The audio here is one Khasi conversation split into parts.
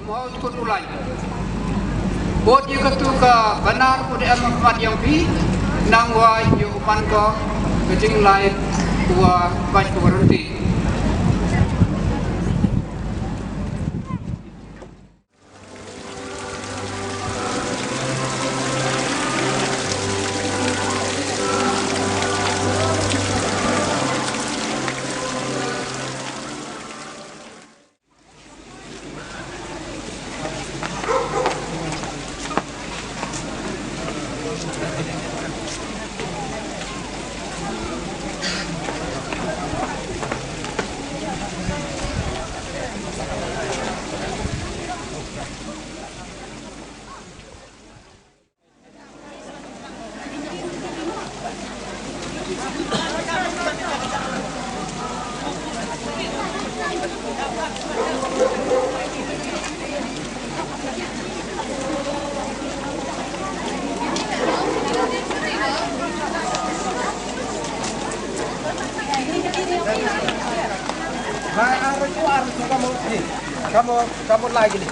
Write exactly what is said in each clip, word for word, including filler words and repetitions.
Mawtkut u lai. Bad ïa katu ka banar u da em ha khmat ïa phi, nangwa ïa u man ko ka jinglai u wa pait ka warranty. Kamu, kamu lagi ni.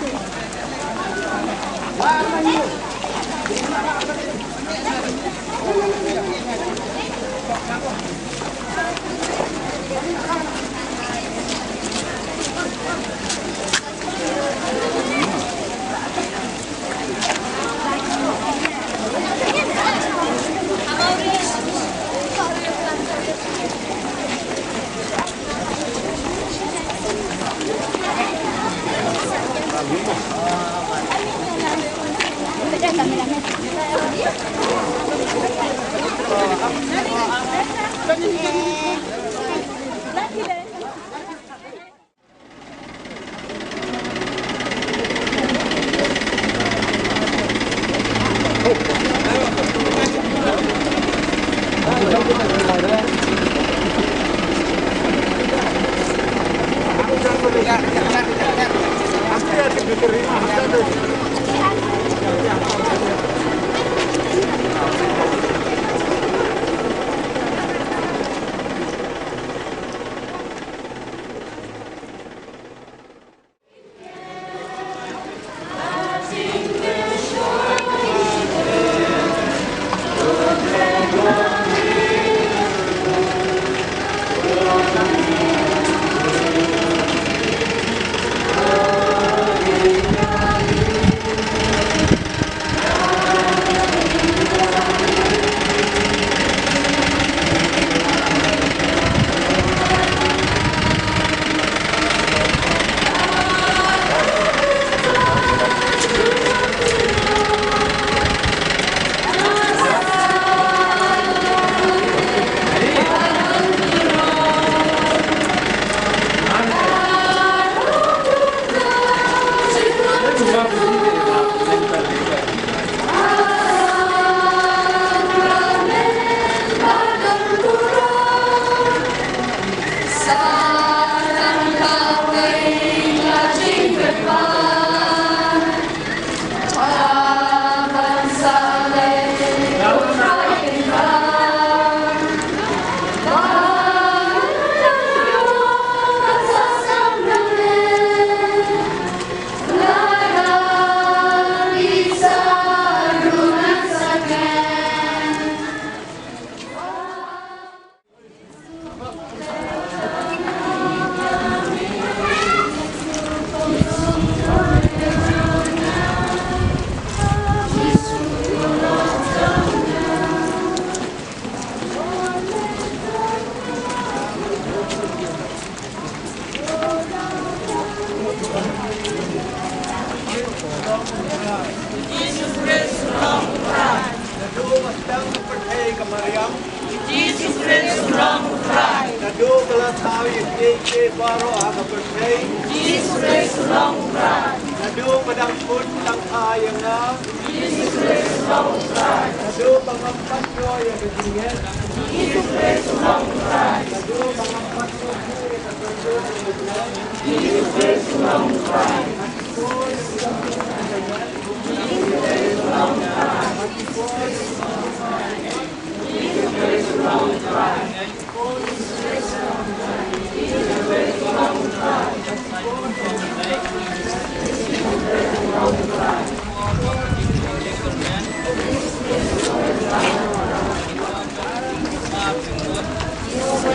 Naduh ba sdang ka pyrthei ka Mariam. Jisu Khrist u long u Trai. Naduh ba la thaw ïa kiei kiei baroh ha ka pyrthei. Jisu Khrist u long u Trai. Naduh ba dang khun dang kha ïa nga. Jisu Khrist u long u Trai. Naduh ba ngam pat ïoh ïa ka jingngeit. Jisu Khrist u long u Trai. Naduh ba ngam pat ïoh ïa ka jingngeit. Jisu Khrist u long u Trai. Amen.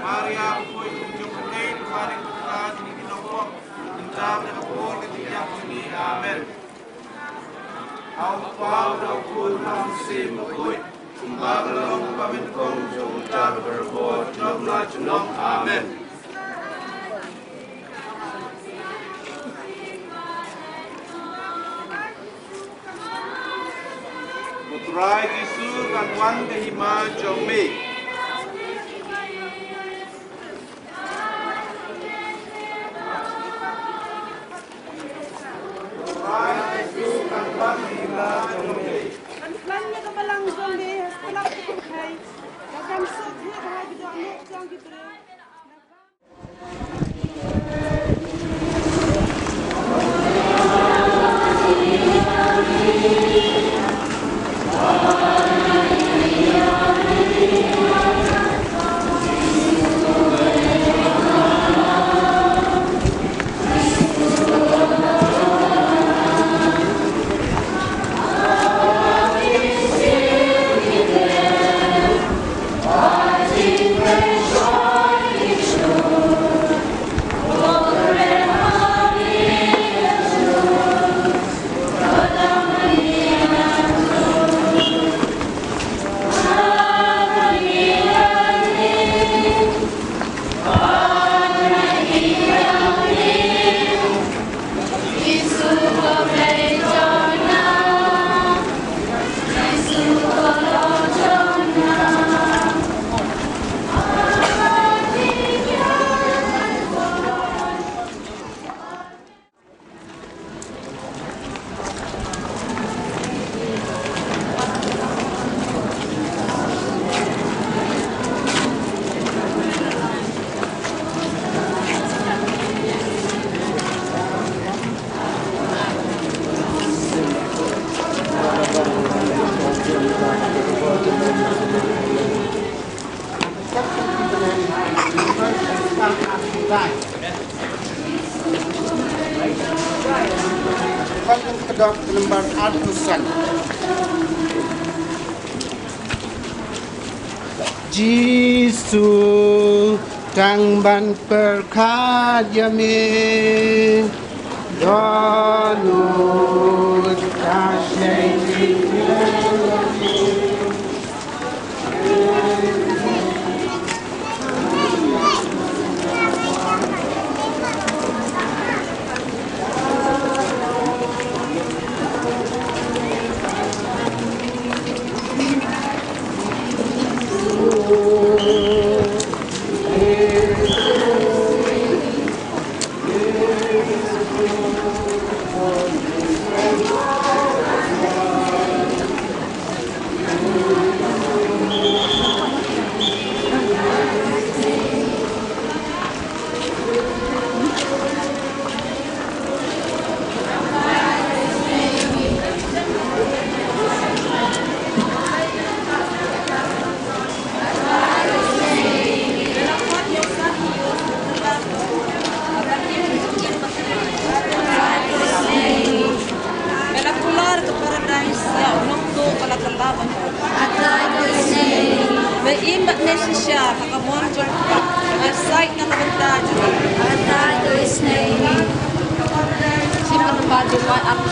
Maria, Amen. Au pau da u Khun Mynsiem Bakhuid, kumba ka long ba nyngkong jong u Kpa Barabor, junom la junom. Amen. U Trai Jisu kan Wan ka hima jong me. Kan klan ïa ka balang jong me ha spalak ka pyrthei. Ka kan suk ïa ka ha ki dohnud jong ki briew. Ka dok number arphew san. Jisu, tang ban pyrkhat ïa me, dohnud ka shai. Ba la kular ka paradais ïa u nongtuh ba la kylla ban. Ba im bad me shisha ha ka mon jong u Kpa. Ba sait na ka bynta jong u. Shim ka number jong u.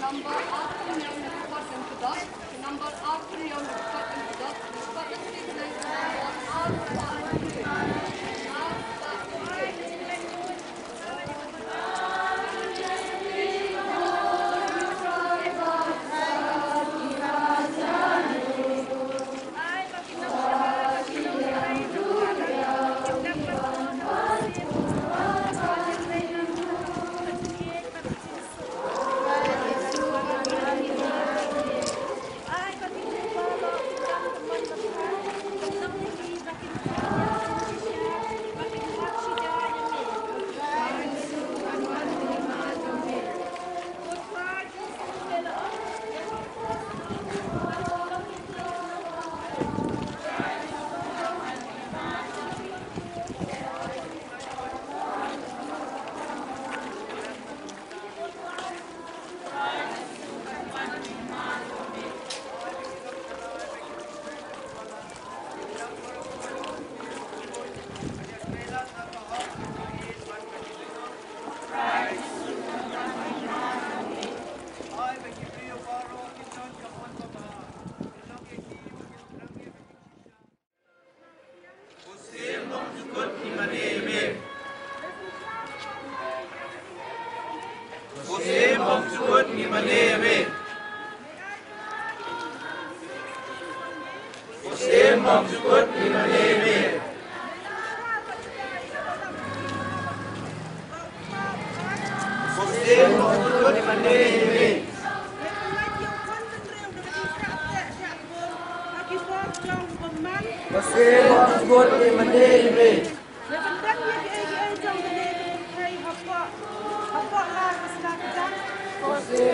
Number arphew hynñiew na ki khot kynthei. Number arphew hynñiew na ki khot kynthei. Ki khot kynthei ki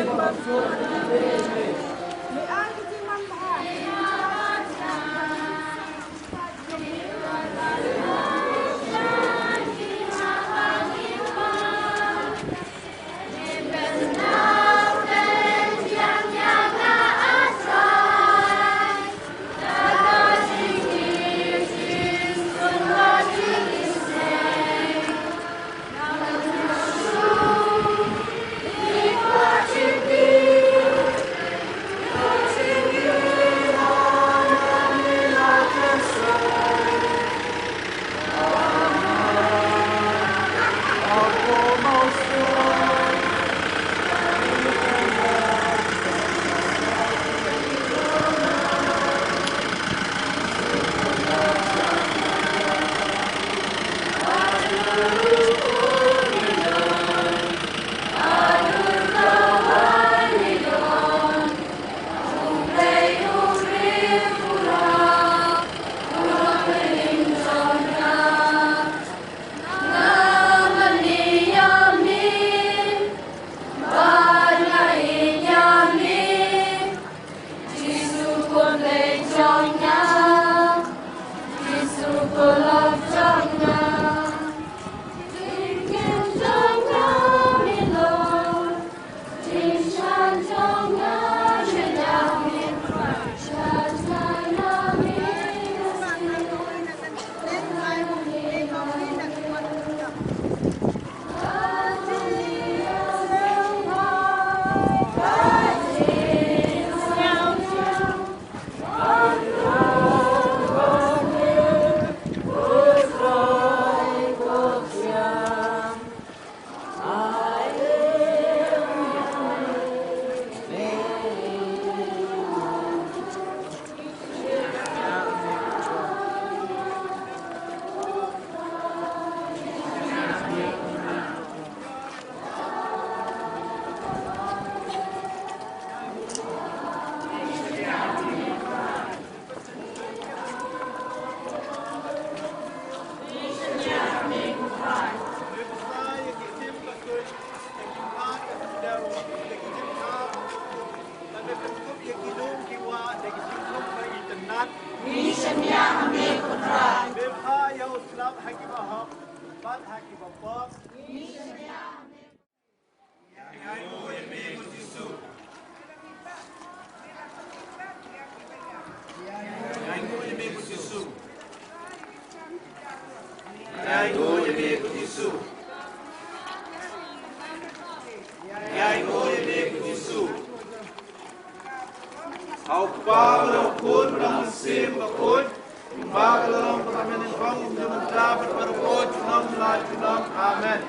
number arphew hynñiew. Bad ha ki bapop. Ïa nguh ïa me ko Jisu. Ïa nguh ïa me ko Jisu. Ïa nguh ïa me ko Jisu. Ïa nguh ïa me ko Jisu. Ha u Kpa bad ha u Khun bad ha u Mynsiem Bakhuid. Kumba ka la long, kumba ka la long, mynta bad baroh junom la junom. Amen.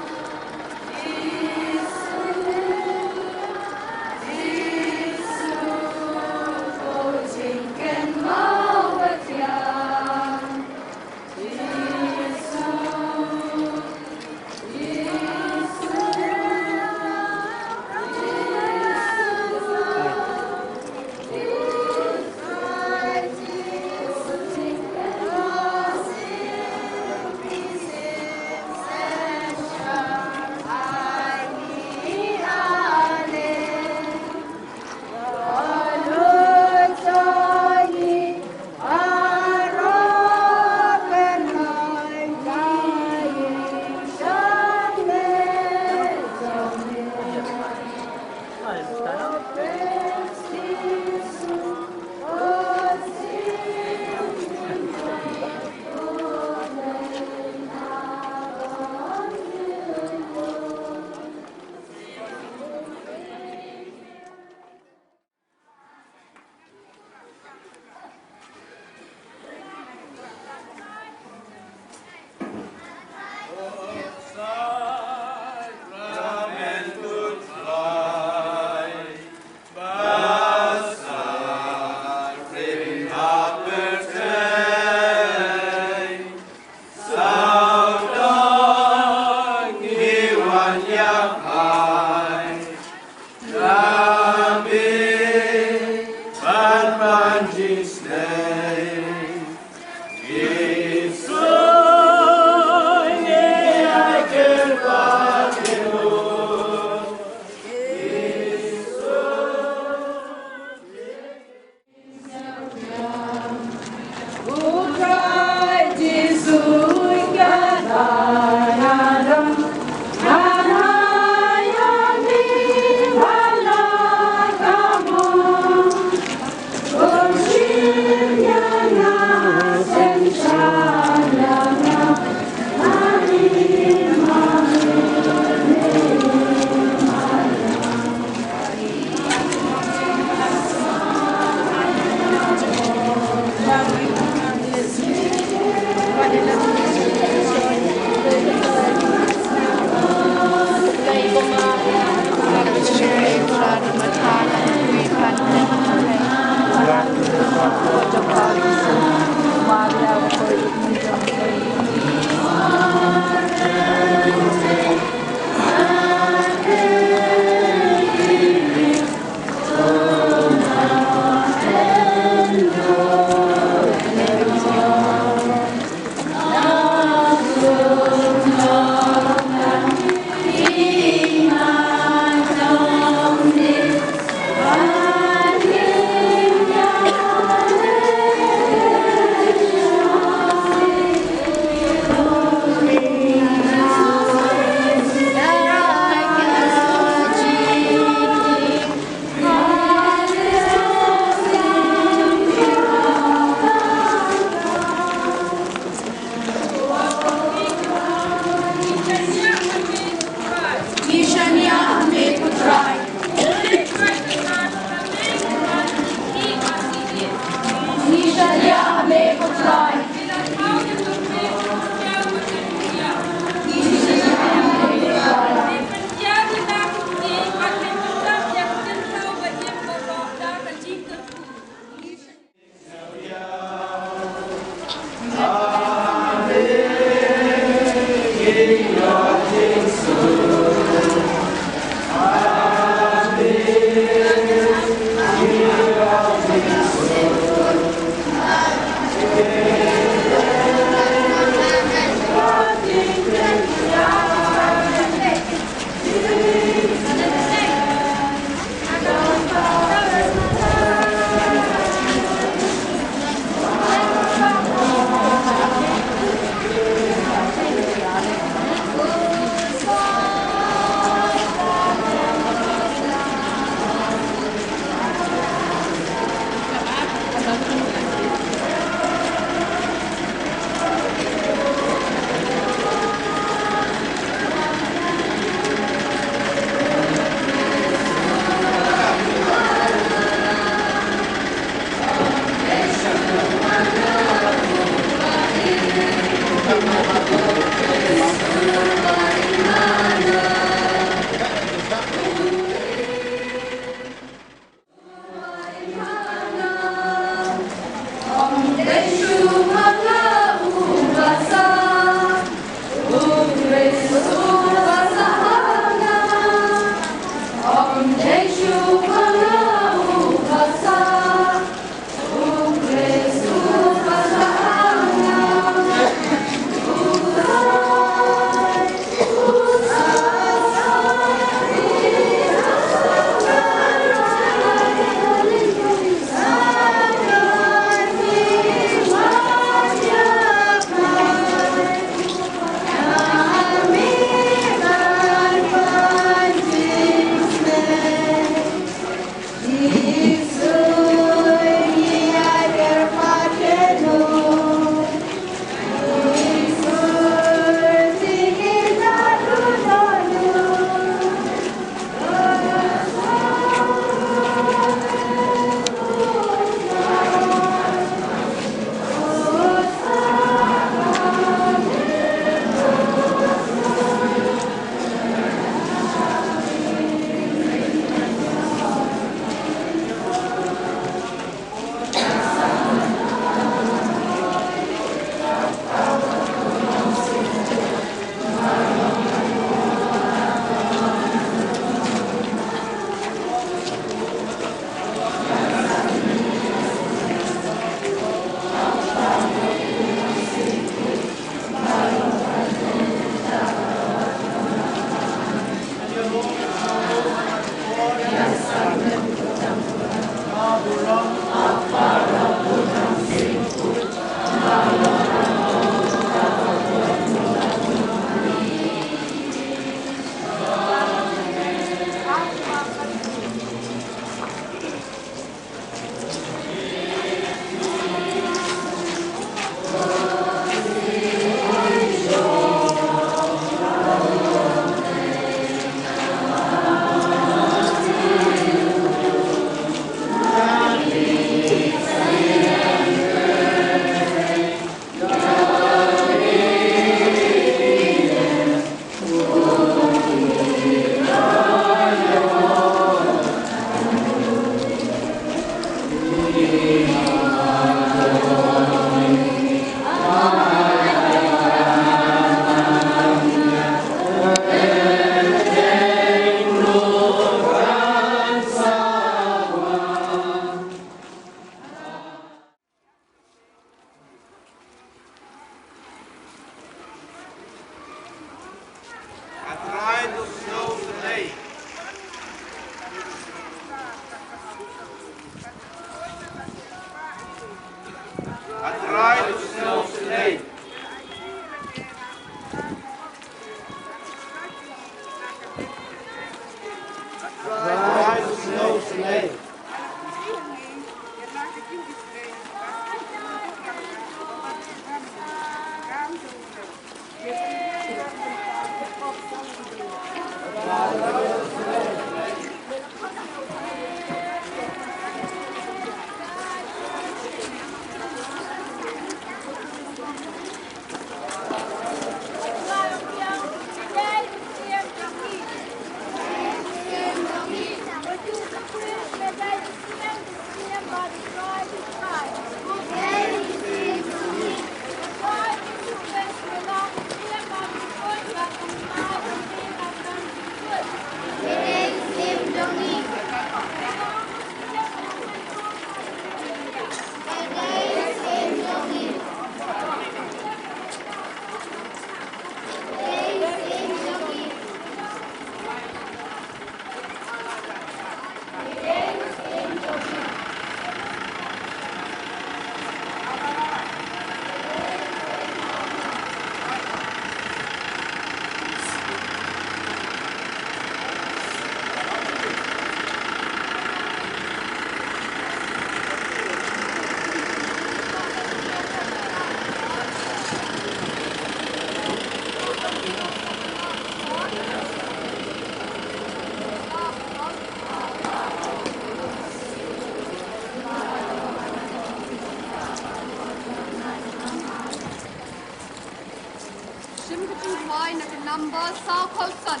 Shim ka jingduwai na ka number saw khatsan.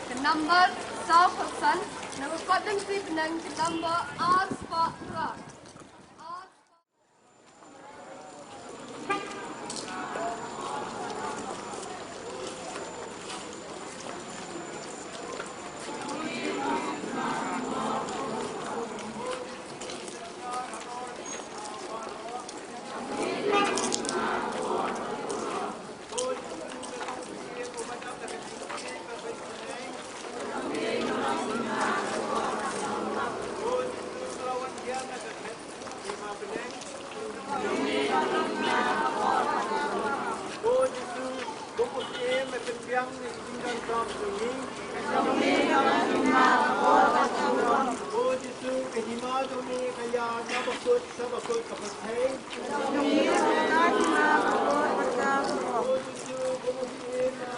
Ka number saw khatsan. Na ka kot dang si bneng ka number ar spah phra. Ko Jisu, ko pynbiang na ki jingdonkam jong ngi. Ko Jisu, ka hima jong me ka ïaid na bakut sha bakut ka pyrthei. Ko Jisu, ko pynbiang na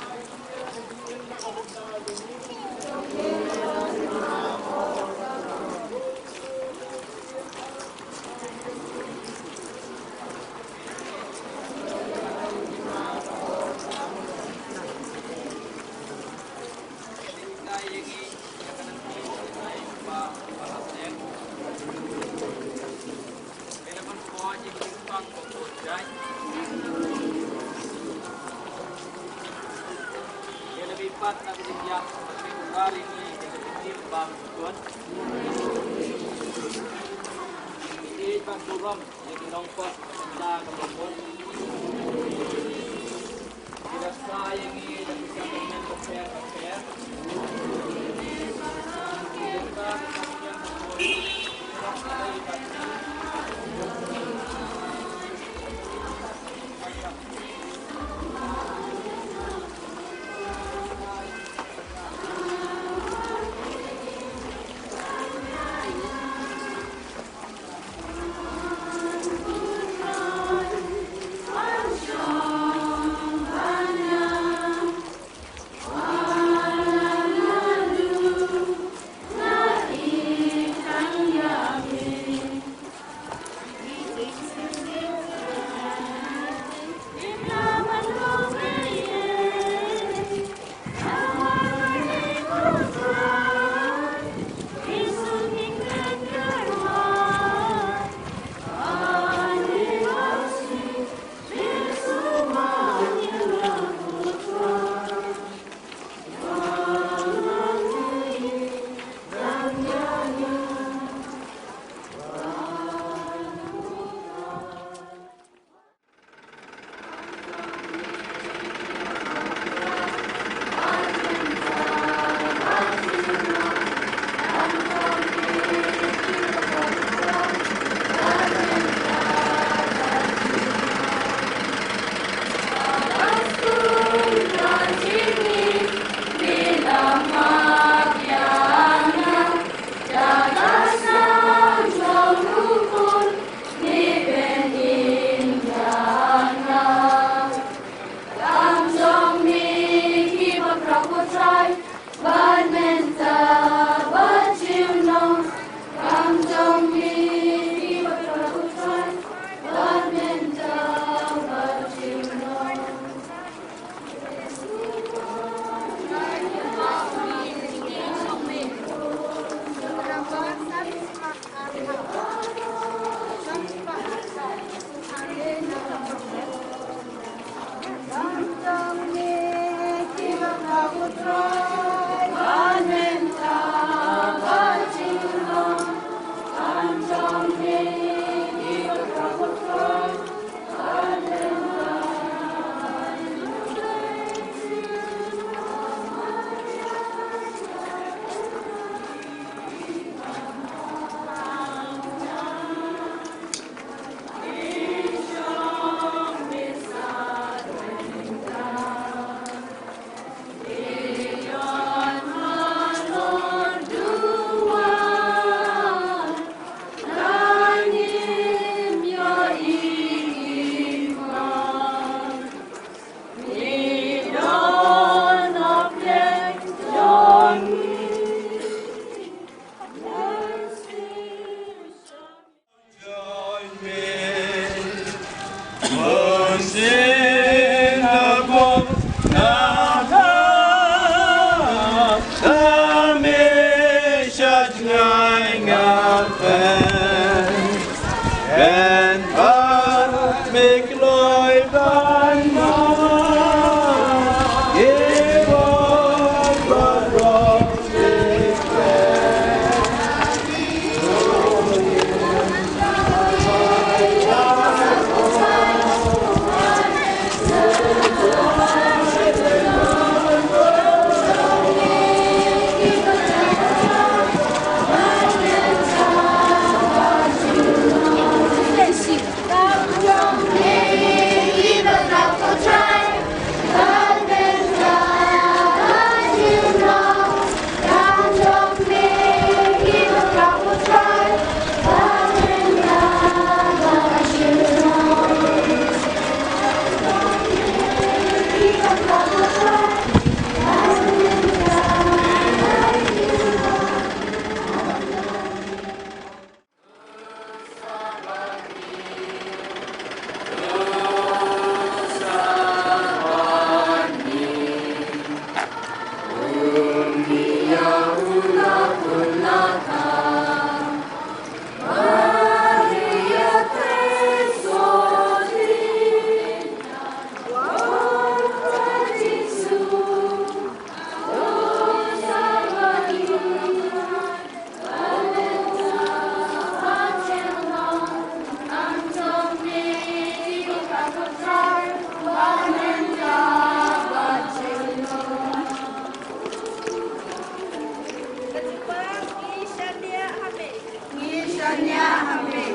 Ngi shaniah ha me.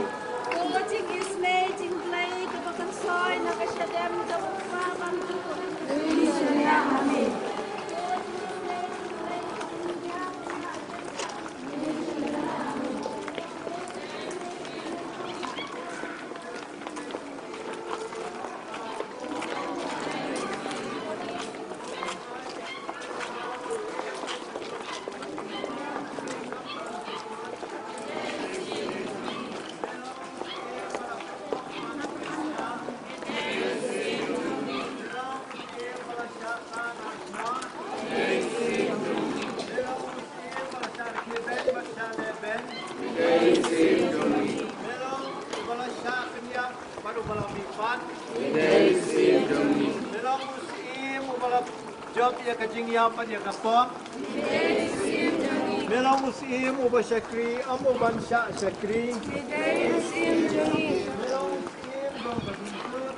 Ko jingisynei jingblei kaba kynsoi na ka shadem jong u Kpa Bakhuid. Ngi shaniah ha me. Bad uba la mihpat. Me long u Syiem uba la jop ïa ka jingïap bad ïa ka pop. Me long u Syiem uba shakri, ym uban shah shakri. Me long u Syiem jong ka jingkut.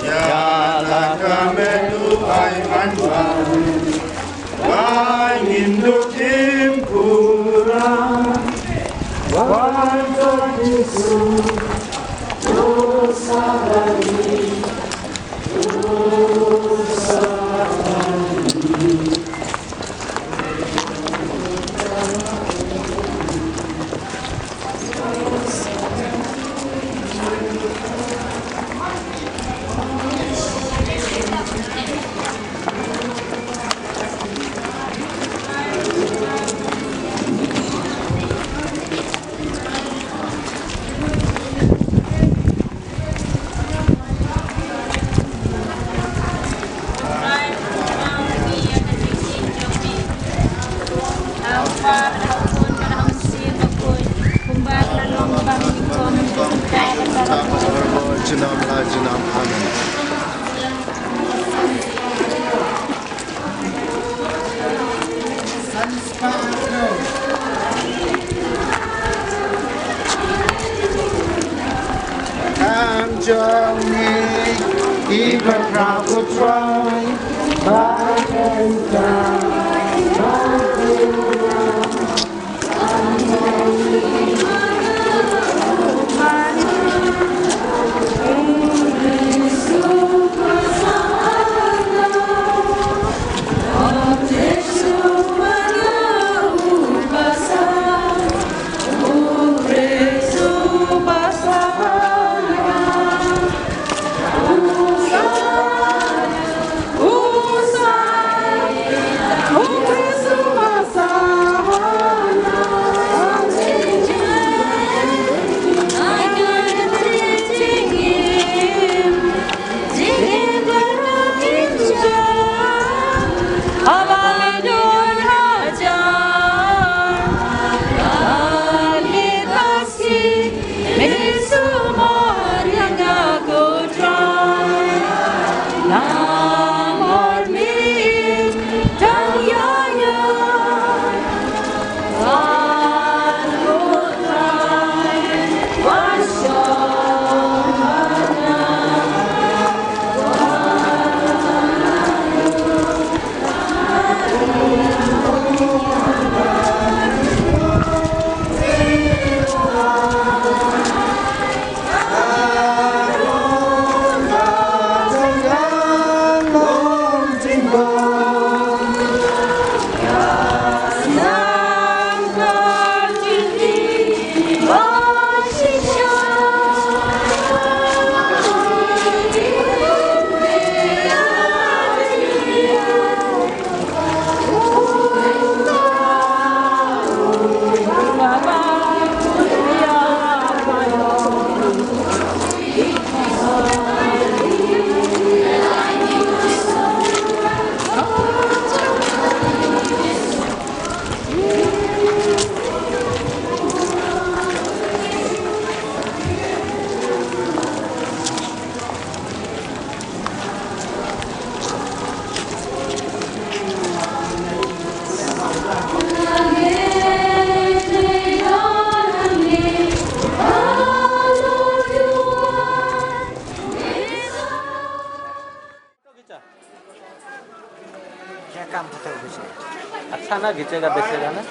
Ïa la ka met u ai man ba, ba ngin duh im pura. Wan to Jisu, to sa ba ngi, to sa ba ngi. Junom la junom. Amen. Kam jong ngi, i Baphra U Trai, ba kyrkhu, ba kyrkhu. घिचेगा, बेचेगा ना।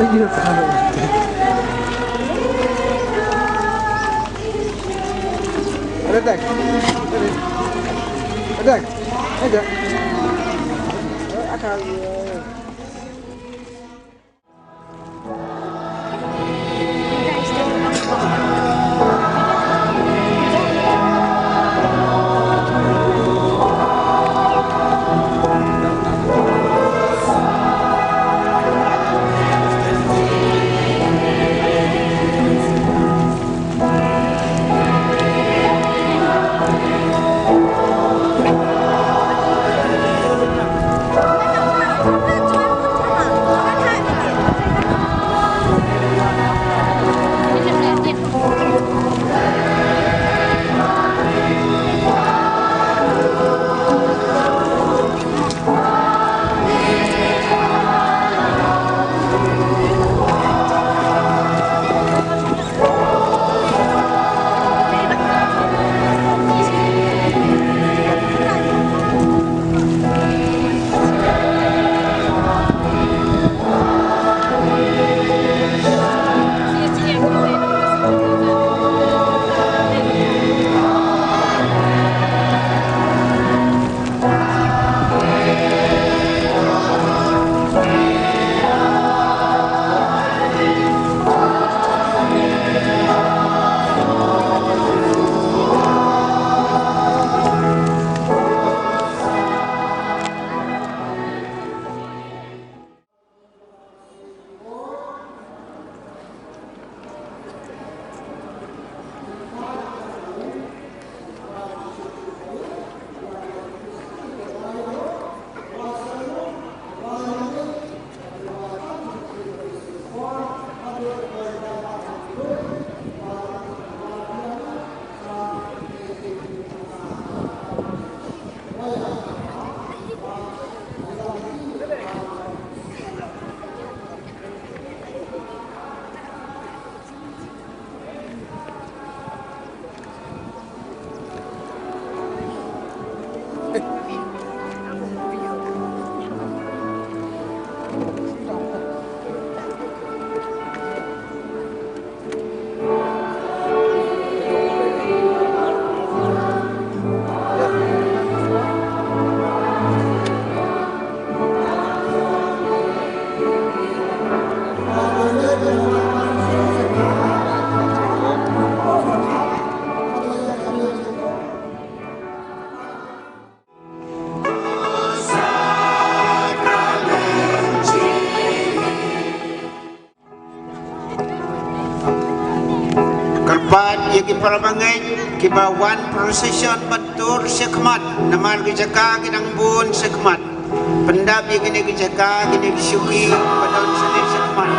Ada tak? Ada tak? Ada. Kyrpad ïa ki parabangeit kiba wan procession ban tur sha khmat, namar ki jaka ki dang bun sha khmat. Pyndap ïa kine ki jaka, kine ki shuki ba don shane sha khmat.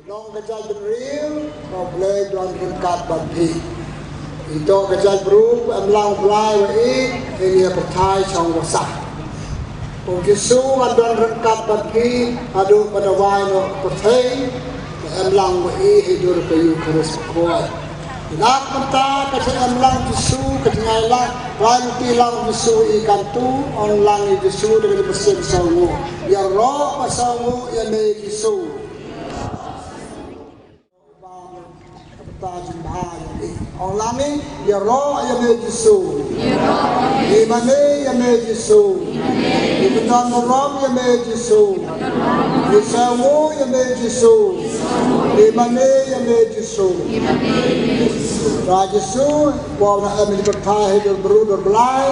Long ka jaitbynriew, ko Blei don ryngkat bad phi. Ito ka jaitbru, em lang u Blei wa ïeit, ïa pyrthei shong wa sah. U Jisu wan don ryngkat bad phi, haduh ba da wai noh pyrthei, em lang wa ïeit, ha dur ka Eukharist khoi. Lak mynta ka jingem lang Jisu, ka jingai lang, Trai, mynta lang Jisu i Kyntu, ong lang i Jisu da ka jingpyrsad sawnguh. Ïaroh ba sawnguh ïa me Jisu. Ong lang i, ïaroh ïa me Jisu. Ïa me, ïa me Jisu. Ïa me, ïa me Jisu. Ïa me, ïa me Jisu. Trai Jisu, ba na em ni bertai hi dur beru dur belai.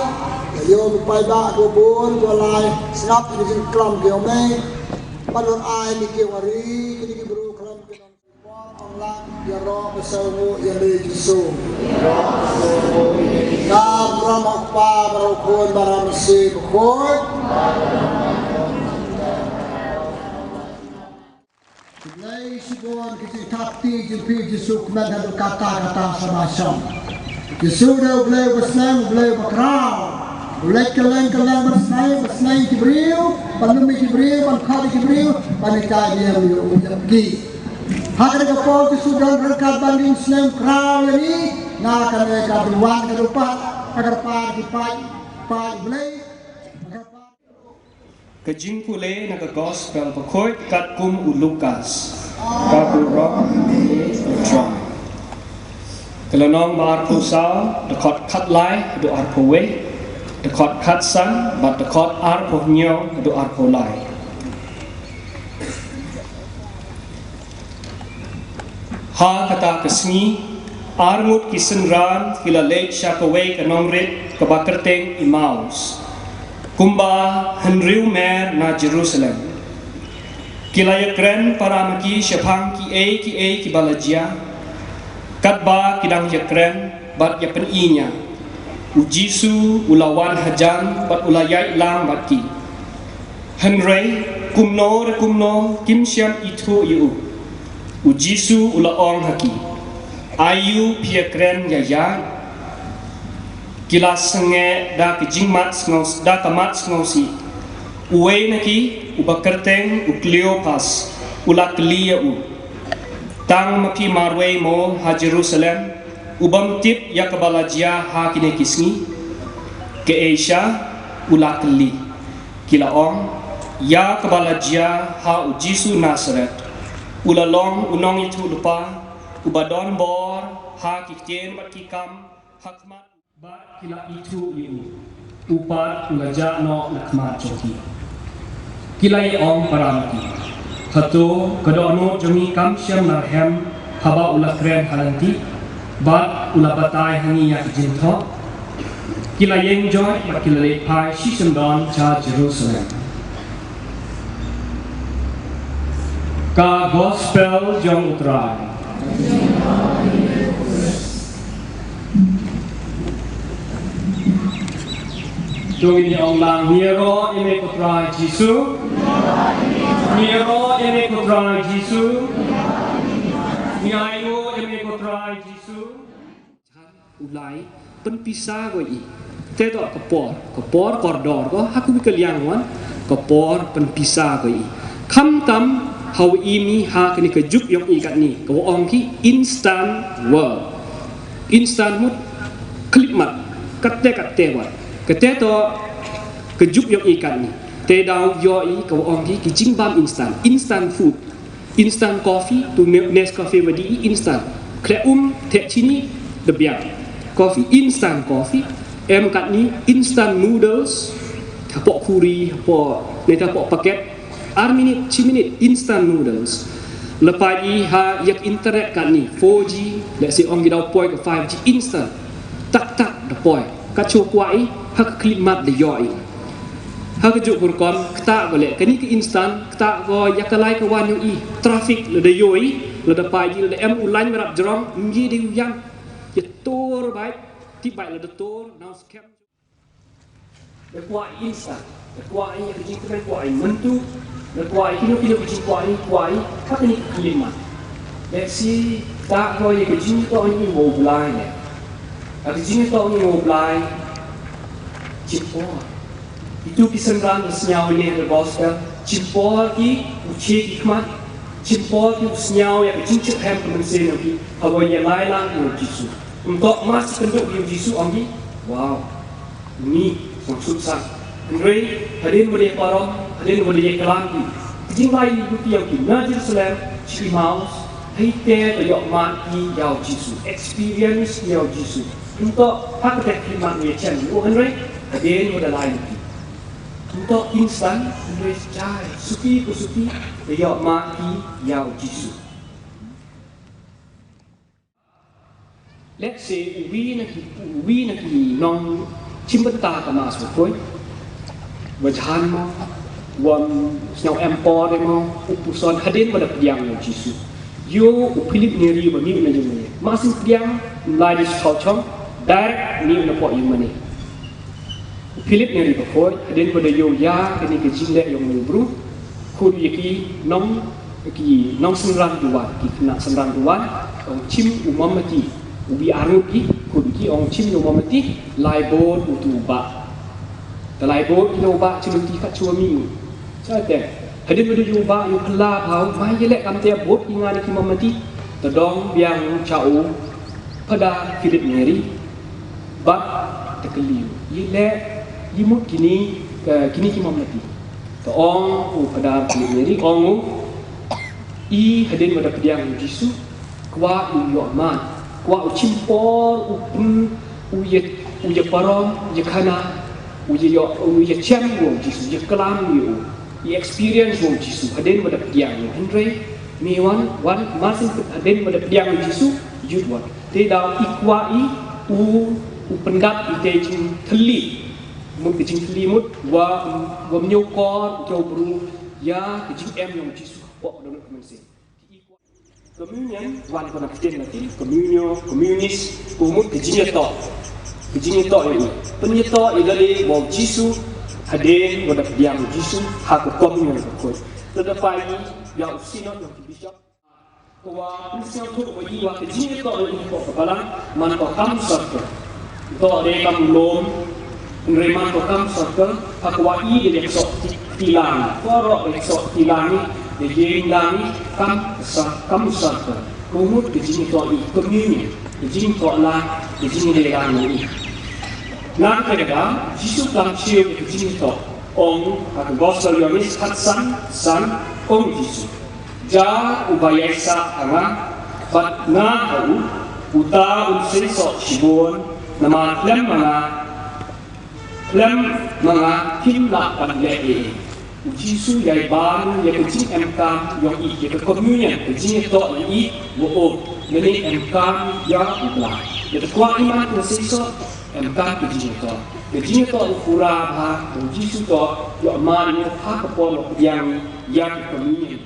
Ïa u paidbah ko bun ko lai. Sngap ni jingklam ki ong me. Padon ai ni ki wari ki ni ki beru klam ki. Ong lang, ïaroh ba sawnguh ïa me Jisu. Ka burom u Kpa, bad u Khun, bad u Mynsiem Bakhuid. Khublei shibun ki jingthap kti jong phi Jisu kmen haduh katta katta sha ba shong. Jisu dei U Blei uba snem, U Blei uba khraw. U leit kylleng kylleng ban snei, ban snei ïa ki briew, ban lum ïa ki briew, ban khot ïa ki briew, ban hikai niam ïa u ïa ki. Ha kane ka por Jisu don ryngkat ban ïeng snem khraw ïa ngi, na kane ka duwan ka dupat, ha ka kyrpad ki paid, paid U Blei, ha ka kyrpad. Ka jingpule na ka Gospel bakhuid katkum u Lukas. Ka burom ïa me ko Trai. Ka lynnong ba arphew saw, dkhot khatlai haduh arphew wei, dkhot khatsan bad dkhot arphew hynñiew haduh arphew lai. Ha kata ka sngi, arngut ki synran ki la leit sha kawei ka nongrit kaba kyrteng Emmaus, kumba hynriew mer na Jerusalem. Ki la ïakren para ma ki shaphang kiei kiei kiba la jia, katba ki dang ïakren bad ïapyni nia, u Jisu u la wan hajan bad u la ïaid lang bad ki. Hynrei kumno re kumno kim shym ithuh ïa u. U Jisu u la ong ha ki, aïu phi ïakren ïaid ïaid? Ki la sangeh da ka jingmat sngew, da ka mat sngewsih. Uwei na ki, uba kyrteng u Kleopas, u la kylli ïa u, tang ma phi marwei mo ha Jerusalem, u bym tip ïa kaba la jia ha kine ki sngi? Kaei sha? U la kylli. Ki la ong, ïa kaba la jia ha u Jisu Nasaret, u la long u nongïathuhlypa, uba don bor ha ki ktien bad ki kam ha khmat. Bad ki la ithuh ïa u, u pat u la jah noh na khmat jong ki. Ki la ïa ong para ma ki, hato ka dohnud jong ngi kam shym la rhem haba u la kren ha lynti bad u la batai ha ngi ïa ki jingthoh? Ki la ïeng joit bad ki la leit phai shisyndon sha Jerusalem. Ka Gospel jong u Trai. To ngin ong lang, ngi ïaroh ïa me ko Trai Jisu. Ngi ïaroh ïa me ko Trai Jisu. Ngi ainguh ïa me ko Trai Jisu. U Blei pynpisa ko i. Te to ka por, ka por kordor ko ha kawei ka liang wan, ka por pynpisa ko i. Khamtam ha u i mi ha kane ka juk ïong i katni, ka wa ong ki instant world. Instant mut khlipmat, katte katte wat. Kate to ka juk ïong i katni. Te daw ïoh i ka wa ong ki ki jingbam instant, instant food. Instant coffee, to Ne-, Nescafe wa dei i instant. Khleh um, theh chini, da biang. Coffee, instant coffee. Em katni instant noodles. Hapoh khuri, hapoh, ne hapoh paket. Ar minit, shi minit, instant noodles. Lada phi i ha ïa ka internet katni, four G, lehse ong ki daw poi ka five G, instant. Tak tak da poi. Ka shu kwah i, ha ka khlipmat da ïoh i. Ha ka juk ka rukom, kata ko leh, kane ka instant, kata ko ïa ka lai ka wan ïong i. Traffic lada ïoh i, lada phi i, lada em u lain marap jrong, ym ye dei u ïam. Ïa tur beit, tip beit lada tur, naw skhem. Da kwah i instant, da kwah i ïa ka jingkmen, kwah i mynta, da kwah i kino kino ka jingkwah i, kwah i, ha kane ka khlipmat. Lehse, kata ko ïa ka jingïathoh ngi ma u Blai ne. Ka jingïathoh ngi ma u Blai, shim por. Itu ki synran ba sñiaw ïa ka gospel, shim por ki, u che ki khmat. Shim por ki u sngew ïa ka jingshyrkhei ka mynsiem jong ki haba ïalai lang ïa u Jisu. Ym toh mar shu kynduh ïa u Jisu ong ki, "Wow, uni sngewsuk sang." Hynrei hadien ba dei parom, hadien ba dei klam ki, ka jinglai ïa ki ïa ki na Jerusalem sha Emmaus, hei te ka ïoh mad ki ïa u Jisu, experience ïa u Jisu. Ym toh ha ka te ki man ïa chen u hynrei hadien ba da lai ïa ki. Ym toh instant, hynrei jai suki pa suki ka ïoh mad ki ïa u Jisu. Let's say, uwi na ki, uwi na ki nongshim bynta ka Mass bakhuid, wa jhan mo, wa ym sngew em por mo, u puson hadien ba da pdiang ïa u Jisu. Ïoh u Philip Neri ba mih na jong u. Mar shu pdiang, ym lai da shu thaw chong, direct mih na poh ïing mane. Philip Neri bakhuid, hadien ba da ïoh ïa kane ka jingleh jong u briew, khot ïa ki nong, ki nong synran duwan, ki khynnah synran duwan, ong shim u mombati, u bi arngut ki, khot ki ong shim u mombati, lai bud utu u bah. Te lai bud kine u bah, shim uti kat shuwa mih. Sa te, hadien ba da ïoh u bah, ïoh phylla bha u, ma ïaleh kam te bud ki ngan ki mombati, te dong biang sha u Phadar Philip Neri. Bad te kylli u, ïaleh, ïa mut kine, eh, kine ki mombati. Te ong u Phadar Philip Neri, ong u, i hadien ba da pdiang u Jisu, kwah u ïoh mad, kwah u shim por, u pyn, u ïa, u ïa parom, u ïa khana, u ïa ïoh, u ïa shem ïa u Jisu, u ïa klam ïa u, ïa experience ïa u Jisu, hadien ba da pdiang u, hynrei, me wan, wan, mar shu hadien ba da pdiang u Jisu, ïoh wan. Te daw i kwah i u, u pyndap i te jingthylli. Mut ka jingthylli mut wa, wa ym ñiew kor u briew ïa ka jingem jong u Jisu hapoh ka dohnud ka mynsiem. Communion wan na ka ktien Latin, communio, communis, ka mut ka jingïatoh. Ka jingïatoh ïa u. Pynïatoh ïa lade bad u Jisu hadien ba da pdiang u Jisu ha ka communion bakhuid. Te da phai ïa u synod jong ki bishop. Ka wa pynsngewthuh ba ïa ka jingïatoh ïa u hapoh ka balang man ka kam circle. Toh dei kam lum, hynrei man ka kam circle, ha ka wa i dei ka soh ti-, tilang, ka roh dei ka soh tilang, dei jing lang, kam sa-, kam circle. Ka mut ka jingïatoh i communion, ka jingïatoh la, ka jingïatoh la i. Nangta ka da, Jisu kam siew ka jingïatoh, ong, ha ka gospel Ïoannis khatsan, san, ong Jisu. Ja uba ïaisah ha nga, bad nga ha u, uta un seisoh shibun, namar khlem ma nga, khlem ma nga kim lah ban leh ei ei. U Jisu ïai ban ïa ka jingemkam jong i, ïa ka communion, ka jingïatoh ïa i, wa o, ngin ïa emkam ïa u Blei. Ïa ka kwah i man ka seisoh, emkam ka jingïatoh. Ka jingïatoh u pura bha, u Jisu toh, ïoh man ïa ka por wa pdiang ïa ka communion.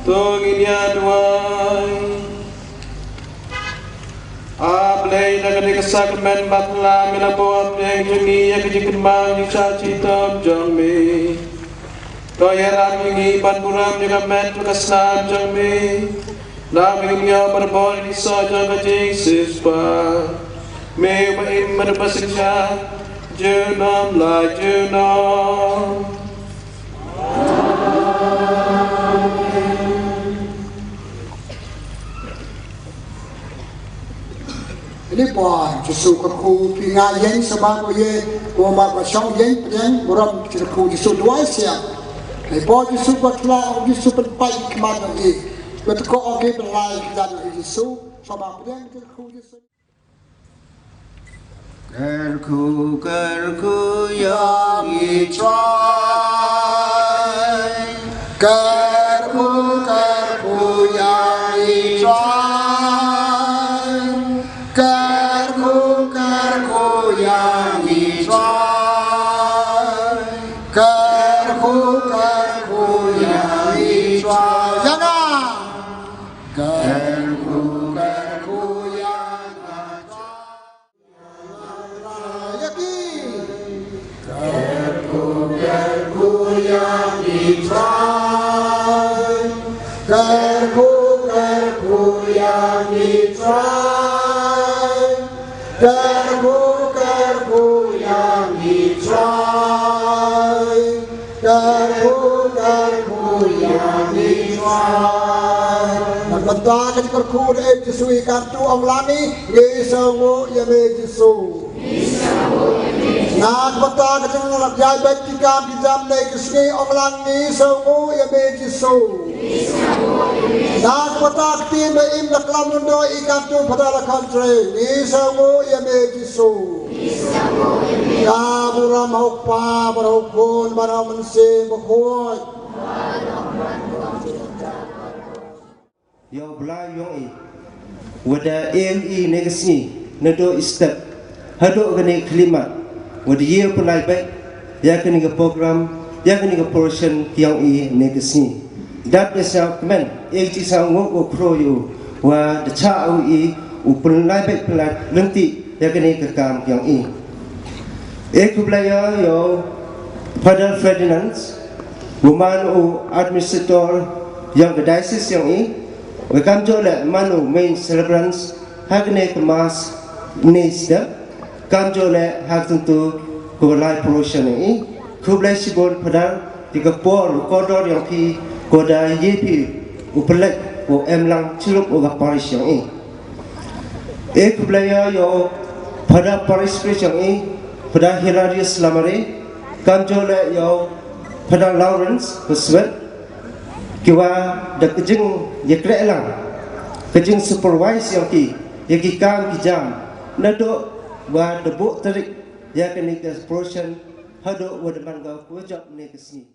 To ngin ïa duwai. A Blei, na kane ka sakramen bakla me la buh ha pdeng jong ngi ïa ka jingkynmaw jingshah shitom jong me. To ïarap ïa ngi ban burom ïa ka met bad ka snam jong me. Namar ba ngin ïoh ban bor ïa ki soh jong ka jingsiewspah. Me uba im bad uba synshar junom la junom. Ini poi Jisu kyrkhu phi nga ïeng sha ba ko ïe ko ma ko shong ïeng pdiang burom kyrkhu Jisu duwai siang. Ini poi Jisu ko tla Jisu pynpai khmat ïa i. Ko tko o ke pynlai khmat ïa Jisu sha ba pdiang kyrkhu Jisu. Kyrkhu, kyrkhu ïa ngi Trai. Kyrkhu, kyrkhu ïa ngi Trai. Kyrkhu, kyrkhu ïa nga Trai. Ïa ki. Kyrkhu, kyrkhu ïa ngi Trai. Kyrkhu, kyrkhu ïa ngi Trai. Kyrkhu, kyrkhu ïa ngi Trai. Kyrkhu, kyrkhu ïa ngi Trai. Na ka bynta ka jingkyrkhu da ïeit Jisu, i Kyntu ong lang ngi, ngi sngewnguh ïa me Jisu. Na ka bynta ka jinglap ïa bad ki kam ki jam ne ka sngi, ong lang ngi sngewnguh ïa me Jisu. Na ka bynta ka team ba im da klam lyngdoh, i Kyntu Phadar Lakhon Tre, ngi sngewnguh ïa me Jisu. Ka burom ha u Kpa bad ha u Khun bad ha u Mynsiem Bakhuid. Ïa u Blei yong i, wa da ïohi ne ka sngi, naduh i step haduh kane ka khyllipmat, wa da ïohi pynlait bad ïa kane ka program, ïa kane ka procession ki yong i ne ka sngi. Dap da sngewkmen, ïa ki sngewnguh u khro ïa u, wa da chah u i u pynlait bad pynlait lynti ïa kane ka kam yong i. E khublei ïa u Father Ferdinand, u man u administrator yong ka diocese yong i, wa kamjooh leh man u main celebrant ha kane ka mass ne step, kamjooh leh ha katu ka lai procession yong i. Khublei shibun Father, ïa ka por kordor yong phi, ko da ïa phi u pynlait u em lang chirup u ka parish yong i. E khublei ïa u Father Parish Priest yong i, Father Hilarius Lamare, kamjooh leh ïa u Father Lawrence Huswet, ki wa da ka jingïakhleh lang, ka jingsupervise yong ki ïa ki kam ki jam, naduh wa da buh tarik ïa kane ka procession haduh wa da man ka kujop ne ka sngi.